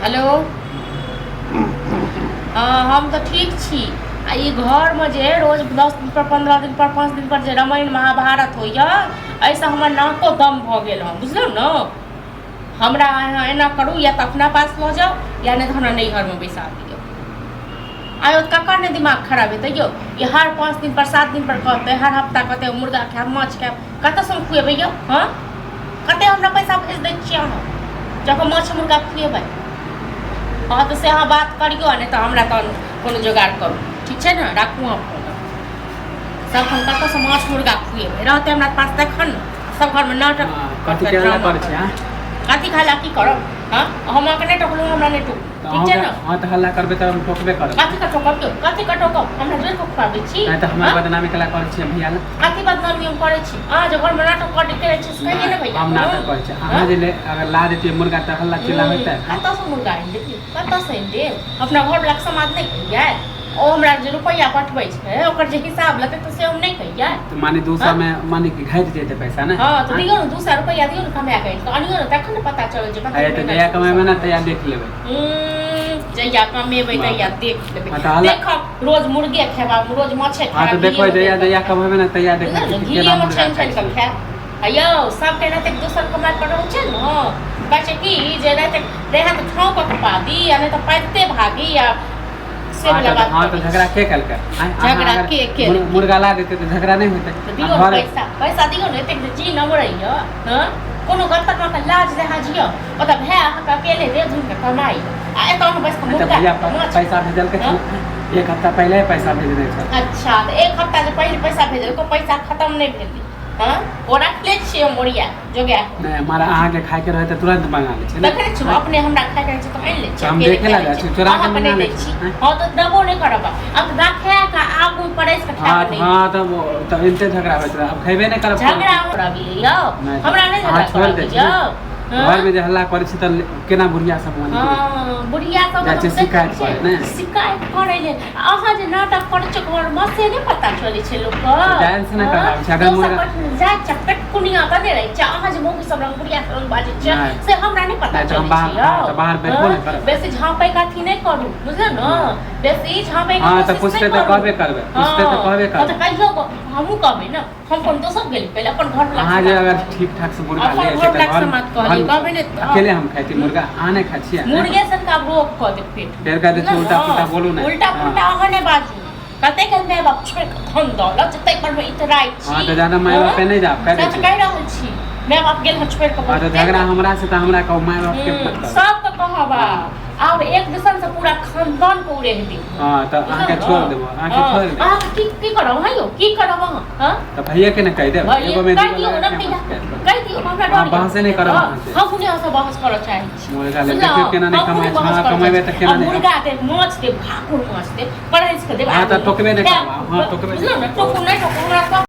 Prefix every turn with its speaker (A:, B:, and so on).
A: Hello. हँ, हम तऽ ठीक छी। आ ई घरमे जे रोज 10 दिनपर, 15 दिनपर, 5 दिनपर जे रामायण महाभारत होइए, एहिसँ हमर नाको दम भऽ गेल हँ, बुझलहुँ ने? हमरा अहाँ एना करू, या तऽ अपना पास लऽ जाउ या नहि तऽ हमरा नैहरमे बैसा दिअ। आयो, ककर नहि दिमाग खराब हेतै यौ? ई हर 5 दिनपर, 7 दिनपर कहतै, हर हफ्ता कहतै मुर्गा खायब, माछ खायब। कतऽसँ हम खुएबै यौ? हँ, कते हमरा पैसा भेज दै छियै अहाँ जखन माछ मुर्गा खुएबै? हँ, तऽ से अहाँ बात करियौ आ नहि तऽ हमरा तहन कोनो जोगाड़ करू। ठीक छै ने? राखू अहाँ फोन। सब हम कतऽसँ माछ मुर्गा खुएबै? रहतै हमरा पास तखन ने। सब घरमे नाटक।
B: हँ, कथी के हल्ला करै छै, आँय?
A: कथी खाय ला की करब? हँ, हम अहाँके नहि टोकलहुँ, हमरा नहि टोकू।
B: तऽ
A: ठीक छै
B: अहूँके
A: ने?
B: हँ, तऽ हल्ला करबै तऽ हम टोकबे करब।
A: कथी के टोकब यौ? कथी के टोकब? हमरा जोड़ि कऽ खुआबै छी।
B: नहि तऽ हमरा
A: हँ?
B: बदनामी केला करै छियै भैया लए?
A: कथी बदनामी हम करै छी? अहाँ जे घरमे नाटक करै करै छी से कहियै ने भैया।
B: हम नाटक करै छी? अहाँ जे ले अगर ला देतियै मुर्गा तऽ हल्ला चिल्ला होइतै?
A: कतऽसँ मुर्गा आनि देतियै? कतऽसँ आनि देब? अपना घरवलाके समाज नहि कहियै? ओ हमरा जे रुपैआ पठबै छै ओकर जे हिसाब लेतै तऽ से हम नहि कहियै?
B: तऽ माने 200 मे माने कि घटि जेतै पैसा ने?
A: हँ, तऽ दियौ ने, 200 रुपैआ दियौ ने, कमा कऽ आनि कऽ अनियौ ने, तखन ने पता चलल जे कते
B: अरे तऽ
A: महीना
B: जहिया
A: छै।
B: कमेबै ने तहिया देख लेबै।
A: जहिया कमेबै
B: बाप
A: तहिया
B: रे।
A: देख लेबै।
B: हँ, तऽ हल्ला-
A: देखब, रोज मुर्गे खेब, रोज माछे
B: हँ,
A: खायब।
B: तऽ देखबै, जहिया जहिया कमेबै ने तहिया देखबै
A: बुझल ने?
B: कि
A: घीए
B: केना
A: मे
B: मुर्गा
A: छानि
B: खाइ
A: छानि कऽ
B: छियै।
A: खायब। आ यौ, सबके एनाहिते दोसर कमाइ पर रहै छै ने, कहै छै कि जे एनाहिते रहए तऽ ठाँव कऽ कऽ पाबी आ नहि तऽ पाबिते भागी आ से
B: हँ
A: वला
B: तऽ
A: बात
B: हँ, तऽ
A: करै
B: झगड़ा
A: छै।
B: के केलकै? आँय, अहाँ
A: झगड़ा
B: अगर
A: के केलकै?
B: मुर्गा ला देतै तऽ झगड़ा नहि होतै?
A: तऽ
B: आ
A: दियौ ने
B: घर
A: पैसा, पैसा दियौ ने। एतेक जे जी नमरैया, हँ, कोनो गलत अहाँके लाज लिहाज यऽ? ओतऽ भाय अहाँके अकेले दे धुन के कमाइ आ एतऽ अहाँ बैस कऽ
B: तऽ
A: मुर्गा
B: भैया
A: माछ
B: पैसा भेजलकै?
A: हँ?
B: एक हफ्ता पहिले पैसा भेजने छल।
A: अच्छा, तऽ एक हफ्ता जे पहिले पैसा भेजलकै, पैसा खतम नहि भेलै? हँ, ओ रखले छियै हम ओरिया जोगा कऽ।
B: नहि, हमारा अहाँके खायके रहै तऽ तुरंत मंगा लै छै ने।
A: देखै छी, अपने हमरा खायके रहै छै तऽ आनि लै छी।
B: तऽ हम
A: अकेले
B: देखे ला
A: खाय
B: जाइ
A: लै
B: छी,
A: छी।
B: चोरा के
A: अहाँके
B: मंगा
A: नहि
B: लै
A: दै
B: छी।
A: छी।
B: आँय?
A: हँ, तऽ देबो नहि करब। आब तऽ राखा कऽ आगू परसि कऽ
B: हँ
A: खाय नहि।
B: हँ, तब एनते झगड़ा होइत रहै, आब खयबे नहि करब कोनो
A: झगड़ा
B: चीज।
A: कराबी यौ?
B: नहि तऽ
A: हमरा नहि
B: अहाँ
A: झगड़ा
B: छोड़ि दै
A: कराबी
B: छी
A: यौ।
B: ने।
A: हँ?
B: घरमे जे हल्ला करै छी तऽ केना बुढ़िया सब मानि
A: हँ, बुढ़िया सब
B: जाइ छै शिकायत करै ने।
A: शिकायत करै ले। अहाँ जे नाटक करै छै घरमे से नहि पता चलै छै लोकके?
B: जानि से नहि
A: हँ?
B: कराबै छै, अगर
A: दोसर
B: मुर्गा-
A: पर जाइ छै पेटकुनिया बने रहै छै। अहाँ जे मौगी सब रंग, बुढ़िया सब रंग बाजै छै
B: नहि।
A: से हमरा नहि पता
B: नहि तऽ हम
A: चलै
B: बाहर-
A: छै यौ।
B: हँ, तऽ बाहर बैठबो
A: हँ?
B: नहि करब।
A: बेसी झाँपै के अथी नहि करू, बुझलौ ने? बेसी झाँपै के
B: हँ, तऽ
A: कोशिश
B: पुछतै
A: नहि
B: तऽ
A: करू।
B: कहबे करबै, पुछतै तऽ कहबे
A: हँ, तऽ
B: करबै।
A: कहियो हमहूँ कहबै ने। हम कोन दोसर गेली पहिले अपन घर वाला
B: अहाँ जे अगर ठीक ठाक से मुर्गा
A: अपन
B: ले
A: घर
B: छै तऽ
A: वाला
B: घर
A: समाज कहलियै, कहबै ने तऽ-
B: अकेले हम खाइ छी मुर्गा, अहाँ नहि खाइ छियै?
A: मुर्गे सन का रोग कऽ दे पेट।
B: फेर कह दै छै उल्टा पुल्टा बोलू नहि।
A: उल्टा पुल्टा
B: हँ।
A: अहाँ नहि बाजू। कते के माय बाप छोड़ि कऽ धन दौलत ताहि पर मे इतराइ छी।
B: हँ, तऽ जादा माय बाप पे नहि जाब, कह दै
A: से तऽ
B: छी।
A: कहि रहल छी, माय बाप गेल हँ छोड़ि कऽ।
B: हँ, तऽ झगड़ा हमरा से तऽ हमरा कहू, माय बाप के मत कहू।
A: सबके कहब। आब एक दिसन से पूरा खानदान के उड़ेह दियौ।
B: हँ, तऽ अहाँके छोड़ देबो, अहाँके छोड़ देबो।
A: अहाँके की की करब? हँ यौ, की करब अहाँ? हँ,
B: तऽ भैया के ने कहि देब।
A: भैया
B: एगो में
A: कहि
B: दूगो
A: दियौ
B: लगा
A: ने
B: के
A: भैया
B: हम शिकायत करब।
A: कहि दियौ, हमरा डर
B: अहाँ
A: यऽ।
B: बहसे नहि करब
A: हँ,
B: अहाँ से।
A: हम हुने अहाँसँ बहस करऽ चाहै छी।
B: मुर्गा ले
A: बुझलहुँ?
B: देखियौ केना नहि
A: हम
B: कमाइ
A: हुने
B: छै।
A: बहस
B: हँ,
A: करऽ
B: कमेबै
A: चाहै
B: तऽ
A: छी।
B: केना
A: आ
B: नहि।
A: मुर्गा देब, माछ देब, भाकुर माछ देब, परसि कऽ देब।
B: हँ, तऽ
A: आलू
B: टोकबे नहि
A: खायब।
B: करब। हँ, टोकबे नहि।
A: बुझलहुँ ने? टोकू नहि टोकू, हमरा सब